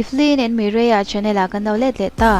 Evelyn and Mireia channel ah kan lo let leh ta.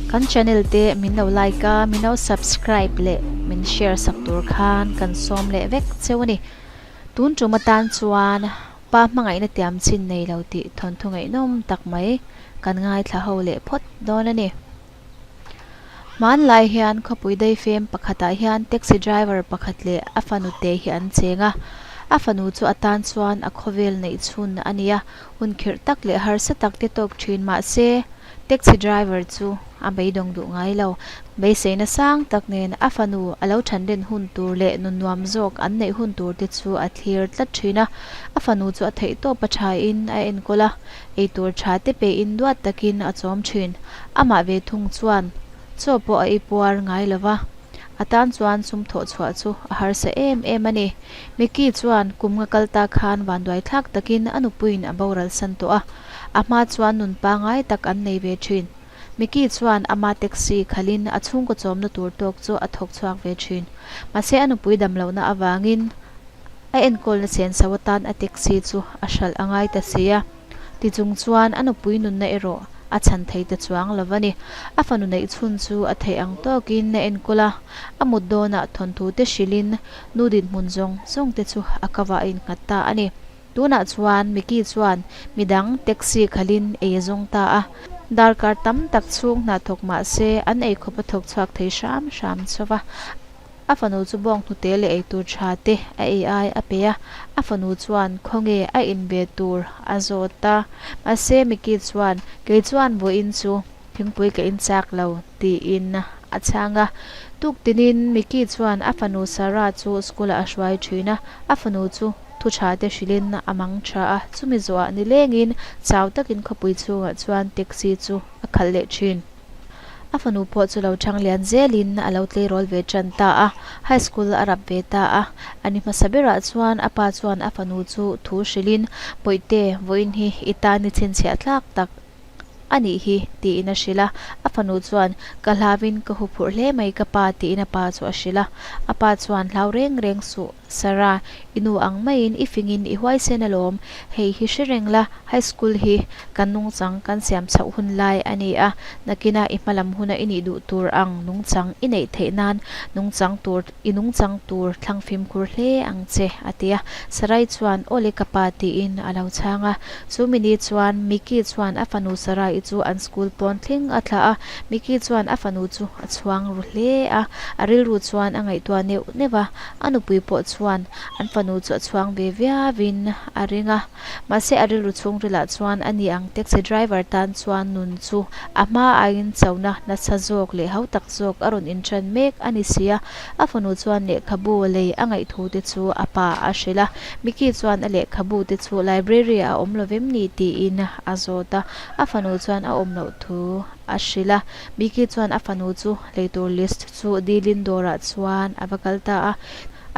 Kan channel te min lo like a, min lo subscribe leh min share sak tur khan kan sawm leh vek cheu a ni. Tun tum atan chuan pa hmangaihna tiam chin nei lo tih thawnthu ngaihnawm tak mai kan ngaithla ho leh phawt dawn a ni. Hmanlai hian khawpui daifem pakhatah hian taxi driver pakhat leh a fanu te hi an cheng a, a fanu chu a tan chuan a khawvel neih chhun a ni a, hun khirh tak leh harsa tak te tawk thin mah se taxi driver chu a beidawng duh ngai lo. Beiseina sang tak nen a fanu a lo thanlen hun tur leh nun nuam zawk an neih hun tur te chu a thlir tlat thin a, a fanu chu a theihtawp a thain a enkawl a. Eitur tha te pein duat takin a chawm thin. Amah ve thung chuan chaw pawh a ei puar ngai lo va, a tan chuan sum thawh chhuah chu a harsa em em a ni. Mickey chuan kum nga kal ta khan vanduai thlak takin a nupuiin a boral san tawh a, a hma chuan nun pangai tak an nei ve thin. Mickey chuan ama taxi khalhin a chhungkaw chawmna tur tawk chu a thawk chhuak ve thin. Mahse a nupui damlohna avangin A enkawlna senso atan a taxi chu a hralh a ngai ta si a, tichung chuan a nupui nunna erawh a chhan thei ta chuang lo a ni. A fanu neih chhun chu a theih ang tawkin a enkawl a, a mut dawnah thawnthu te hrilhin nu dinhmun zawng zawng te chu a kavah a innghat ta a ni. Tunah chuan Mickey chuan midang taxi khalhin ei a zawng ta a, darkar tam tak chhung hna thawk mah se an eikhawp a thawk chhuak thei hram hram chauh a. A fanu chu bawng hnute leh eitur tha te a ei ai a pe a, a fanu chuan khawnge a in ve tur a zawt a. Mahse Mickey chuan, Kei chuan vawiin chu thingpui ka in chak lo, tiin a chhang a. Tuk tinin Mickey chuan a fanu Sarah chu school ah a hruai thin a, a fanu chu thu tha te hrilhin a mang tha a, chumi zawhah nilengin chau takin khawpui chhungah chuan taxi chu a khalh leh thin. A fanu pawh chu lo chang lian zelin a lo tleirawl ve tan ta a, high school a rap ve ta a. A ni hmasa berah chuan a pa chuan a fanu chu thu hrilhin, Bawihte, vawiin hi i tan i chhinchhiah tlak tak a nih hi, tiin a hrilh a. A fanu chuan, Ka hlauin ka huphurh hle mai ka pa, tiin a pa chu a hrilh a. A pa chuan, Hlau reng reng suh. Sarah, i nu ang maiin i fingin i huaisen alawm. Hei hi hre reng la, high school hi kan nungchang kan siam chhoh hun lai a ni a, nakinah i hmalam huna i nih duh tur ang nungchang i neih theih nan nungchang tur i nungchang tur thlang fimkhur hle ang che, a ti a. Sarai chuan, Awle ka pa tiin a lo chhang a. Chu mini chuan Mickey chuan a fanu Sarai chu an school pawn thleng a thlah a. Mickey chuan a fanu chu a chhuang ru hle a, a rilru chuan a ngaihtuah neuh neuh a. A nupui pawh chuan an fanu chu a chhuang ve viauin a ring a, mahse a rilru chhungrilah chuan a ni ang taxi driver tan chuan nun chu a hma aiin chona nasa zawk leh hau tak zawk a rawn inṭan mek a ni si a. A fanu chuan lehkhabu lei a ngaih thu te chu a pa a hrilh a, Mickey chuan a lehkhabu te chu library ah a awm lovem ni tiin a zawt a, a fanu chuan a awm loh thu a hrilh a. Mickey chuan a fanu chu leitur list chu dilin dawrah chuan a va kal ta a.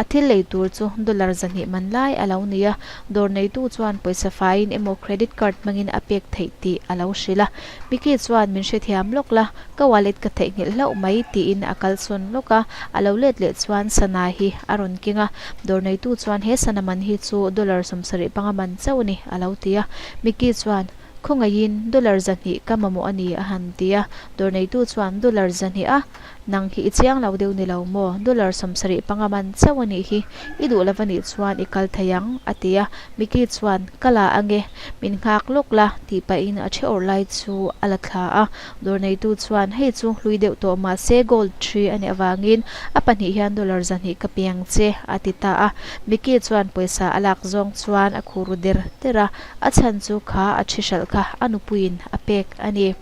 A thil lei tur chu dollar 200 man lai a lo ni a, dawr neitu chuan pawisa faiin emaw credit card hmangin a pek theih tih a lo hrilh a. Mickey chuan min hrethiam lawk la, ka wallet ka theihnghilh hlauh mai tiin a kalsawn lawk a, a lo let leh chuan sana hi a rawn keng a. Dawr neitu chuan he sana man hi chu dollar 75 man chauh a ni a lo ti a. Mickey chuan Khawngaihin dollar 200 ka mamawh a ni a han ti a, dawr neitu chuan dollar 200 a, nang hi i chiang lo deuh ni lo maw, dollar 75 man chauh a nih hi, i duh lo va nih chuan i kal thei ang a ti a, Mickey chuan ka la ange, min nghak lawk la tih pahin a ṭhe awrh lai chu a la thla a, dawr neitu chuan hei chu hlui deuh tawh mahse gold ṭhi a nih avangin a pahnih hian dollar 200 ka pe ang che a ti ta a, Mickey chuan pawisa a lak zawng chuan a khur ru der der a. A chhan chu kha a thi hralh kha a nupuiin a pek a ni.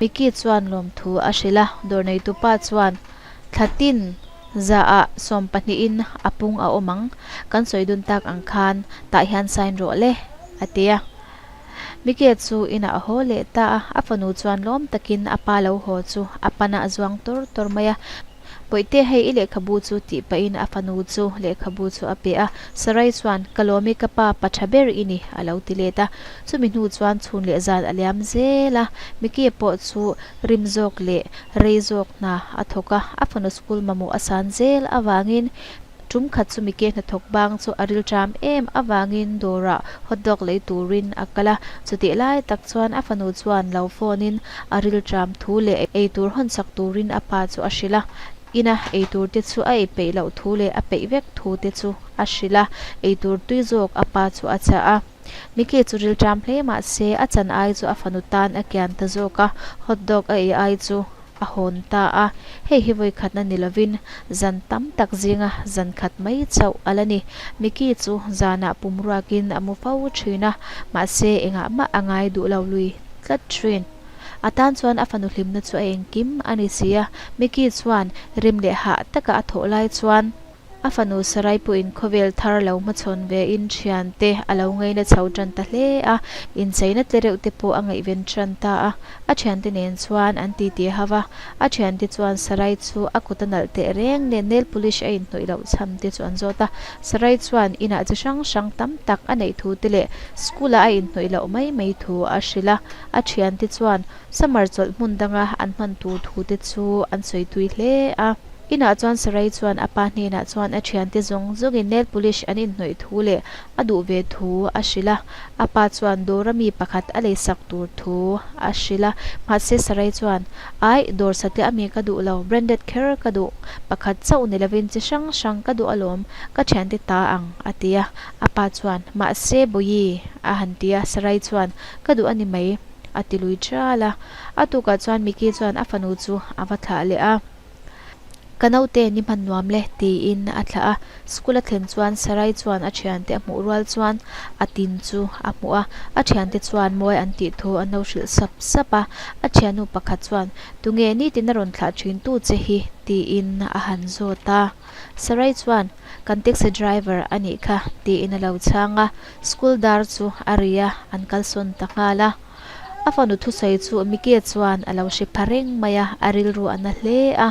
Mickey chuan lawmthu a hrilh a, dawr neitupa chuan Thlatin zaah sawmpahnihin a pung a awm ang, kan sawi dun tak ang khan tah hian sign rawh le, a ti a. Mickey chu inah a haw leh ta a, a fanu chuan lawm takin a pa lo haw chu a pana a zuang tawr tawr mai a. Bawihte hei i lehkhabu chu tih pahin a fanu chu lehkhabu chu a pe a, Sarai chuan, Ka lawm i ka pa, pa tha ber i ni, a lo ti let a. Chumi hnu chuan chhun leh zan a liam zel a, Mickey pawh chu rim zawk leh rei zawk hna a thawk a, a fanu school mamawh a san zel avangin. Tum khat chu Mike hnathawk bang chu a rilṭam em avangin dawrah hot dog lei turin a kal a. Chutih lai tak chuan a fanu chuan lo phone in a rilṭam thu leh eitur hawnsak turin a pa chu a hrilh a. Ina eitur te chu a ei peih loh thu leh a peih vek thu te chu a hrilh a, eitur tui zawk a pa chu a chah a. Mickey chu rilṭam hle mah se a chan ai chu a fanu tan a kian ta zawk a, hot dog a ei ai chu a hawn ta a. Hei hi vawikhatna ni lovin zan tam tak zinga zan khat mai chauh a la ni. Mickey chu zanah pum ruakin a mu fo thin a, mahse engah mah a ngai duh lo lui tlat thin. A tan chuan a fanu hlimna chu a engkim a ni si a, Mickey chuan rim leh hah taka a thawh lai chuan a fanu Sarai pawhin khawvel thar lo hmachhawn vein thiante a lo ngaina chho tan ta hle a, incheina tle reuh te pawh a ngaihven tan ta a, a thiante nen chuan an titi hau a, a thiante chuan Sarai chu a kut a nalh teh reng nen nail polish a inhnawih loh chhan te chu an zawt a, Sarai chuan inah chi hrang hrang tam tak a neih thu te leh school-a a inhnawih loh mai mai thu a hrilh a. A thiante chuan summer chawlh hmun danga an hman tur thu te chu an sawi tui hle a. Inah chuan Sarai chuan a pa hnenah chuan a thiante zawng zawngin nail polish an inhnawih thu leh a duh ve thu a hrilh a. A pa chuan dawra mi pakhat a leisak tur thu a hrilh a. Mahse Sarai chuan, Aih, dawr satliah ami ka duh lo, branded kher ka duh. Pakhat chauh ni lovin chi hrang hrang ka duh alawm, ka thiante ta ang, a ti a. A pa chuan, Mahse Bawihi, a han ti a. Sarai chuan, Ka duh a ni mai, a ti lui ṭal a. A tukah chuan Mickey chuan a fanu chu a va thlah leh a. Ka naute ni hman nuam le, tiin a thlah a. School a thlen chuan Sarai chuan a ṭhiante a hmuh rual chuan a tin chu a hmuh a. A ṭhiante chuan mawi an tih thu an lo hrilh sap sap a. A ṭhiannu pakhat chuan, Tunge nitin a rawn thlah ṭhintu che hi? tiin a han zawt a. Sarai chuan, Kan taxi driver a nih kha, tiin a lo chhang a. School dar chu a ri a, an kalsawn ta nghal a. A fanu thusawi chu Mickey chuan a lo hre pha reng mai a, a rilru a na hle a.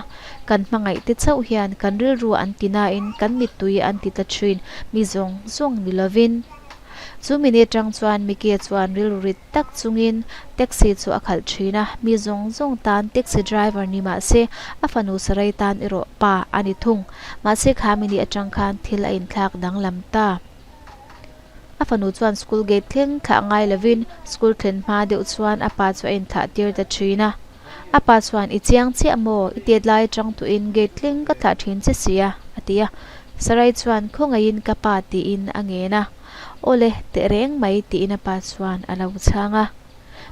Kan hmangaih te chauh hian kan rilru an ti nain kan mittui an ti ta thin, mi zawng zawng ni lovin. Chu mini atang chuan Mickey chuan rilru rit tak chungin taxi chu a khalh thin a, mi zawng zawng tan taxi driver ni mah se a fanu sarai tan erawh pa a ni thung. Mahse kha mini atang khan thil a inthlak danglam ta. A fanu chuan school gate thleng thlah ngai lovin school thlen hma deuh chuan a pa chu a inthlah tir ta thin a. A pa chuan, I chiang chiah maw? I tet lai atang tuhin gate thleng ka thlah thin che sia, a ti a. Sarai chuan, Khawngaihin ka pa tiin a ngen a. Awle, teh reng mai tiin a pa chuan a lo chhang a.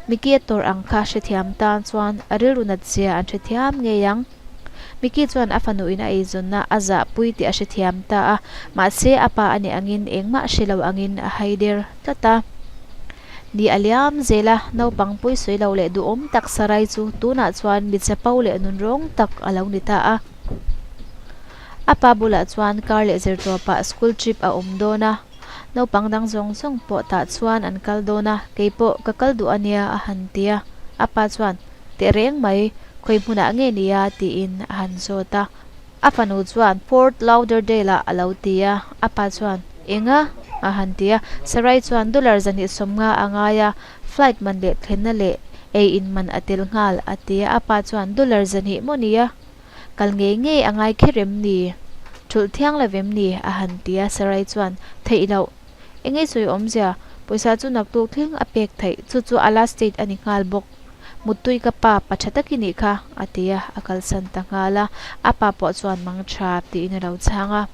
Mickey a tawrh ang kha hrethiam tan chuan a rilru nat zia an hrethiam ngei ang. Mickey chuan a fanuin a eizawnna a zahpui tih a hrethiam ta a, mahse a pa a nih angin engmah hre lo angin a hai der tlat a. Ni a liam zel a, naupang pawisawi lo leh duhawm tak Sarai chu tunah chuan mi chapo leh nunrawng tak a lo ni ta a. A pa bulah chuan kar leh zirtawpah school trip a awm dawn a. Naupang dang zawng zawng pawh tah chuan an kal dawn a, kei pawh ka kal duh a nia a han ti a. A pa chuan, Teh reng mai, khawi hmunah nge nia? tiin a han zawt a. A fanu chuan, Fort Lauderdale-ah a lo ti a. A pa chuan, Enga? a han ti a. Sarai chuan, Dollar 250 a ngai a, flight man leh thlenna leh ei in man a tel nghal, a ti a. A pa chuan, Dollar 200 maw nia? Kal ngei ngei a ngai kher em ni? Thulh thiang lo em ni? a han ti a, Sarai chuan, Theih loh. Engei sawi awmzia, pawisa chu naktuk thleng a pek theih, chu chu a last date a ni nghal bawk. Muttui ka pa, pa tha tak i nih kha, a ti a, a kalsan ta nghal a. A pa pawh chuan mang tha tiin a lo chhang a.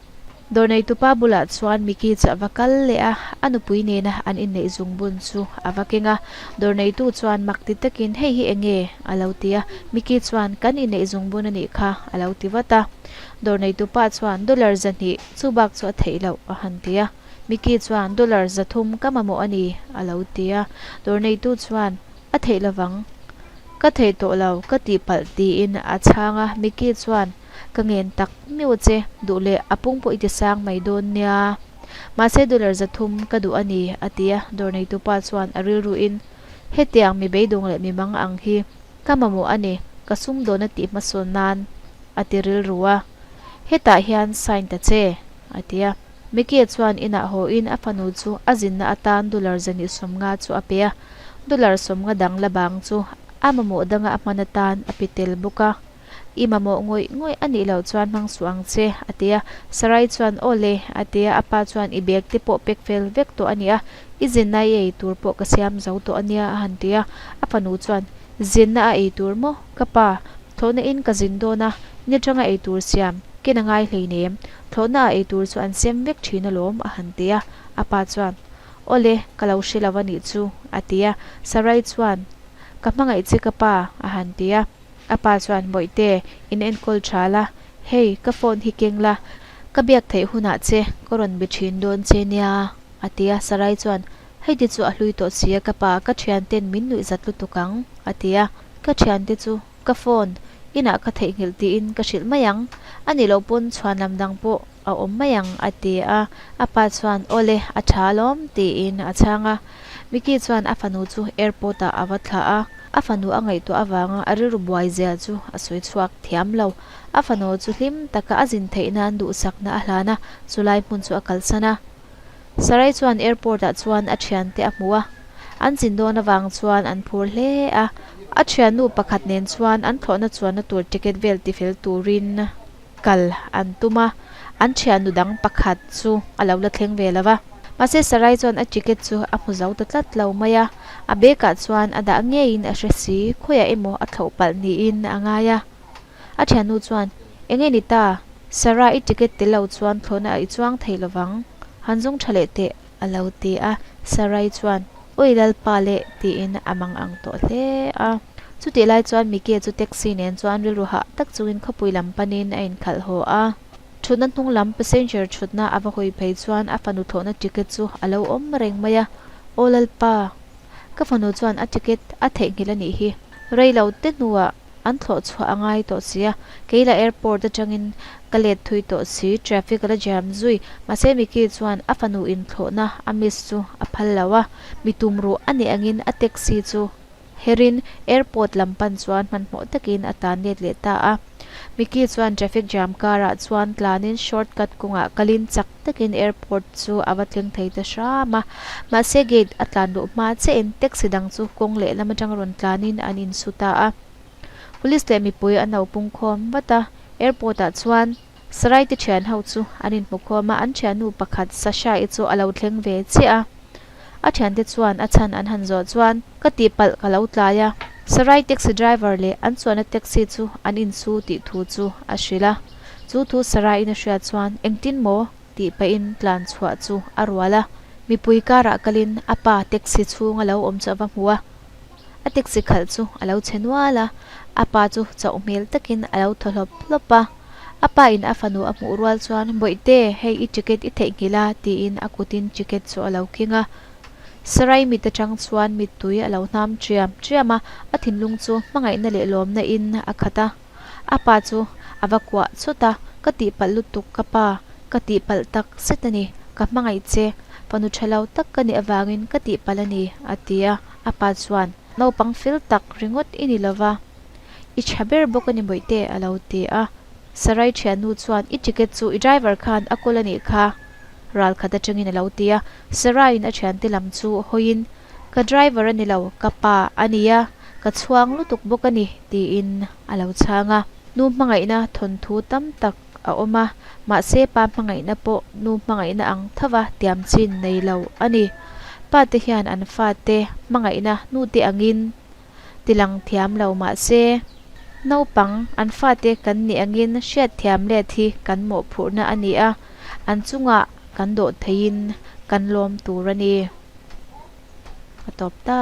Dawr neitupa bulah chuan Mickey chu a va kal leh a, a nupui nena an inneih zungbun chu a va keng a. Dawr neitu chuan mak ti takin, Hei hi eng nge? a lo ti a. Mickey chuan, Kan inneih zungbun a nih kha, a lo ti vat a. Dawr neitupa chuan, Dollar 200, chu bak chu a theih loh, a han ti a. Mickey chuan, Dollar 300 ka mamawh a ni, a lo ti a. Dawr neitu chuan, A theih lovang. Ka theih tawh lo, ka tihpalh, tiin a chhang a. Mickey chuan, Ka ngen tak miu che, duh leh a pung pawh i ti sang mai dawn nia. Mahse dollar 300 ka duh a ni, a ti a, dawr neitupa chuan a rilruin, Hetiang mi beidawng leh mi mang ang hi ka mamawh a ni, ka sumdawn a tih hmasawn nan, a ti rilru a. Hetah hian sign ta che, a ti a. Mickey chuan inah hawiin a fanu chu a zinna atan dollar 250 chu a pe a, dollar 50 dang la bang chu a mamawh danga a hman atan a pe tel bawk a. I mamawh ngawih ngawih a nih loh chuan hmang suh ang che, a ti a. Sarai chuan, Aw le, a ti a, a pa chuan, I bag te pawh pack fel vek tawh a ni a, i zinna i ei tur pawh ka siam zo tawh a nia, a han ti a. A fanu chuan, Zinna a ei tur maw? Ka pa, thlawhna in ka zin dawn a, ni atanga ei tur siam ken a ngai hleinem. Thlawhna a ei tur chu an sem vek thin alawm, a han ti a. A pa chuan, Aw le, ka lo hre lo a nih chu, a ti a. Sarai chuan, Ka hmangaih che ka pa, a han ti a. A pa chuan, Bawihte, in enkawl tha la, hei, ka phone hi keng la, ka biak theih hunah che ka rawn be thin dawn che nia, a ti a. Sarai chuan, Hei te chu a hlui tawh si a ka pa, ka thianten min nuih zat lutuk ang, a ti a. Ka thiante chu ka phone inah ka theihnghilh tiin ka hrilh mai ang, a nih loh pawn chhuan lam dang pawh a awm mai ang, a ti a. A pa chuan, Awle, a tha alawm, tiin a chhang a. Mickey chuan a fanu chu airport ah a va thlah a, a fanu a ngaihtuah avanga a rilru buai zia chu a sawi chhuak thiam lo. A fanu chu hlim taka a zin theih nan duhsakna a hlan a, chulai hmun chu a kalsan a. Sarai chuan airport ah chuan a thiante a hmu a, an zin dawn avang chuan an phur hle a. A thiannu pakhat nen chuan an thlawhna chuanna tur ticket vel tifel turin kal an tum a, an thiannu dang pakhat chu a lo la thleng ve lo va. Mahse Sarai chuan a ticket chu a hmu zo ta tlat lo mai a, a bag ah chuan a dah ngeiin a hre si, khawiah emaw a thlauh palh niin a ngai a. A thiannu chuan, Enge ni ta? Sarah i ticket tel lo chuan thlawhna ah i chuang thei lo vang, han zawng tha leh teh, a lo ti a. Sarai chuan, Awi Lalpa leh, tiin a mang ang tawh hle a. Chutih lai chuan Mike chu taxi nen chuan rilru hah tak chungin khawpui lam panin a inkhalh haw a. Thutna hnung lam passenger thutna a va hawi phei chuan a fanu thlawhna ticket chu a lo awm reng mai a. Aw Lalpa, ka fanu chuan a ticket a theihnghilh a nih hi. Rei lo te hnuah an thlawh chhuah a ngai tawh si a, kei lah airport atangin ka let thui tawh si, traffic a la jam zui. Mahse Mickey chuan a fanu inthlawhna a miss chu a phal lo a, mi tumruh a nih angin a taxi chu Herin airport lam pan chuan hmanhmawh takin a tan let leh ta a. Mickey chuan traffic jam karah chuan tlanin short cut kawngah kalin chak takin airport chu a va thleng thei ta hram a. Mahse gate a tlan luh hma chiahin taxi dang chu kawng lehlam atang rawn tlanin an insu ta a. Police leh mipui an lo pungkhawm vat a, airport ah chuan Sarai te thian ho chu an inhmukhawm a, an thiannu pakhat Sasha-i chu a lo thleng ve chiah a. A thiante chuan a chhan an han zawh chuan, Ka tihpalh ka lo tlai a. Sarai taxi driver leh an chuanna taxi chu an insu tih thu chu a hrilh a. Chu thu Sarai-in a hriat chuan, Engtin maw? tih pahin tlan chhuah chu a rual a. Mipui karah kalin a pa taxi chhung a lo awm chu a va hmu a. A taxi khalh chu a lo chhe nual a, a pa chu chauh hmel takin a lo thaw hlawp hlawp a. A pa in a fanu a hmuh rual chuan, Bawihte, hei i ticket i theihnghilh a, tiin a kutin ticket chu a lo keng a. Sarai mit atang chuan mittui a lo hnam ṭiam ṭiam a, a thinlung chu hmangaihna leh lawmna in a khat a. A pa chu a va kuah chawt a, Ka tihpalh lutuk ka pa, ka tihpalh tak zet a ni, ka hmangaih che, fanu tha lo tak ka nih avangin ka tihpalh a ni, a ti a. A pa chuan, Naupang fel tak ringawt i ni lova, i tha ber bawk a ni Bawihte, a lo ti a. Sarai thiannu chuan, I ticket chu i driver khan a kawl a nih kha, ral khat atangin a lo ti a. Saraiin a thiante lam chu hawiin, Ka driver a ni lo, ka pa a nia, ka chhuang lutuk bawk a ni, tiin a lo chhang a. Nu hmangaihna thawnthu tam tak a awm a, mahse pa hmangaihna pawh nu hmangaihna ang thova tiam chin nei lo a ni. Pa te hian an fate hmangaihna nu te angin tilang thiam lo mahse naupang an fate kan nih angin hriatthiam let hi kan mawhphurhna a ni a, an chungah kan dawh theiin kan lawm tur a ni. A tawp ta.